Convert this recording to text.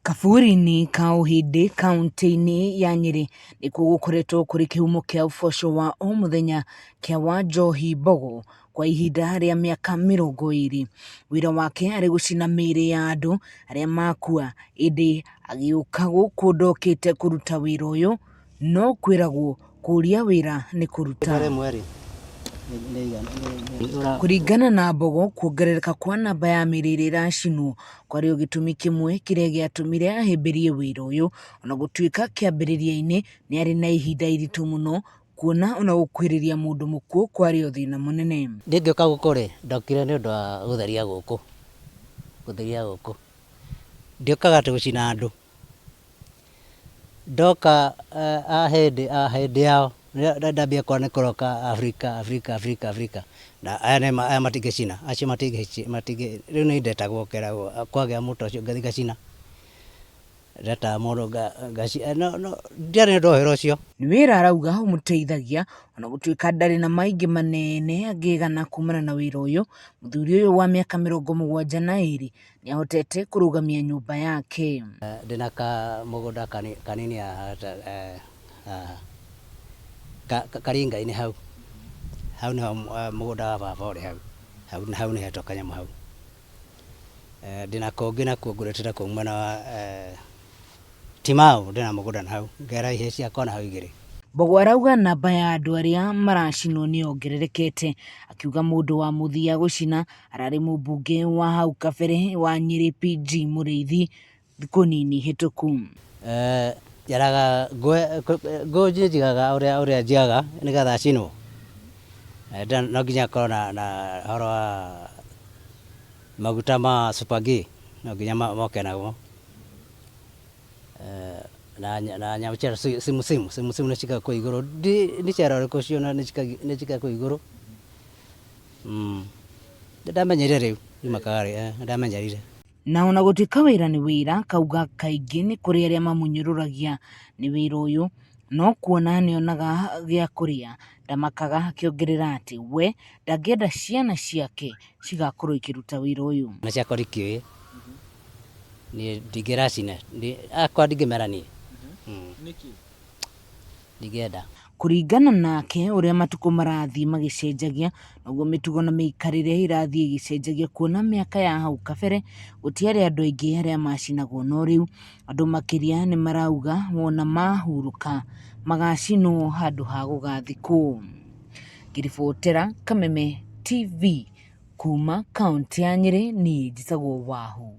Kaburi-inĩ ka Ũhĩndĩ kauntĩ-inĩ ya Nyĩrĩ nĩkuo gũkoretwo kũrĩ kĩhumo kĩa ũboco wa o mũthenya kĩa Wanjohi Mbogo kwa ihinda rĩa mĩaka 20. Wĩra wake arĩ gũcina mĩĩrĩ ya andũ arĩa makua, ĩndĩ agĩũka gũkũ ndokĩte kũruta wĩra ũyũ, no kwĩragwo kũũria wĩra nĩ kũruta. Kũringana na Mbogo, kuongerereka kwa namba ya mĩĩrĩ ĩrĩa ĩracinwo kwarĩ o gĩtũmi kĩmwe kĩrĩa gĩatũmire ahĩmbĩrie wĩra ũyũ, ona gũtuĩka kĩambĩrĩria-inĩ nĩ arĩ na ihinda iritũ mũno kuona ona gũkuhĩrĩria mũndũ mũkuũ kwarĩ o thĩna mũnene. Niĩ ngĩũka gũkũ rĩ, ndokire nĩ ũndũ wa gũtheria gũkũ, gũtheria gũkũ. Ndiũkaga atĩ gũcina andũ. Ndoka ahĩndĩ ahĩndĩ yao ndambia kuona nĩ kũroka Afrika Afrika Afrika Afrika na aya nĩ aya matingĩcina acio matingĩ rĩu nĩ ndetagwo ngeragwo kwagĩa mũto ũcio ngathiĩ ngacina. Ndetaga mũndũ ngacina no no ndiarĩ na ũndũ wa wĩra ũcio. Nĩ wĩra arauga ũmũteithagia ona gũtuĩka ndarĩ na maingĩ manene angĩgana kumana na wĩra ũyũ, mũthuri ũyũ wa mĩaka 72 nĩ ahotete kũrũgamia nyũmba yake. Ndĩna ka mũgũnda kanini haha karinga-inĩ hau, hau nĩho mũgũnda wa baba ũrĩ hau, hau nĩ hetwo kanyamũ hau. Ndĩna kũngĩ nakuo ngũrĩte nakuo mwena wa Timau ndĩna mũgũnda na hau, ngera ihĩĩ ciakwa na hau igĩrĩ. Mbogo arauga namba ya andũ arĩa maracinwo nĩ yongererekete, akiuga mũndũ wa mũthia gũcina ararĩ mũmbunge wa hau kabere wa Nyĩrĩ PG Mũrĩithi thikũ nini hĩtũku. Njaraga ngũ njigaga ũrĩa ũrĩa njigaga nĩgetha acinwo, no nginya akorwo na ũhoro wa maguta ma Super Ghee, no nginya moke namo, na nyamũ cia simu simu, simu simu nĩcikagwo kũu igũrũ, nĩ cera ũrĩkũ ũcio nĩcikagwo kũu igũrũ. Nĩndamenyerire rĩu, nĩndamenyerire. Na ona gũtuĩka wĩra nĩ wĩra, kauga kaingĩ nĩ kũrĩ arĩa mamũnyũrũragia nĩ wĩra ũyũ, no kuona nĩonaga gĩa kũrĩa ndamakaga, akĩongerera atĩ we ndangĩenda ciana ciake cigakorwo ikĩruta wĩra ũyũ. Ciana ciakwa ndikĩũĩ, niĩ ndingĩracina, akwa ndingĩmera niĩ. Nĩkĩ? Ndingĩenda. Kũringana nake, ũrĩa matukũ marathiĩ magĩcenjagia, noguo mĩtugo na mĩikarĩre ĩrathiĩ ĩgĩcenjagia kuona mĩaka ya hau kabere gũtiarĩ andũ aingĩ arĩa macinagwo no rĩu andũ makĩria nĩ marauga wona mahurũka magacinwo handũ ha gũgathikwo. Ngĩribotera Kameme TV kuma kaũntĩ ya Nyĩrĩ, niĩ njĩtagwo Wahu.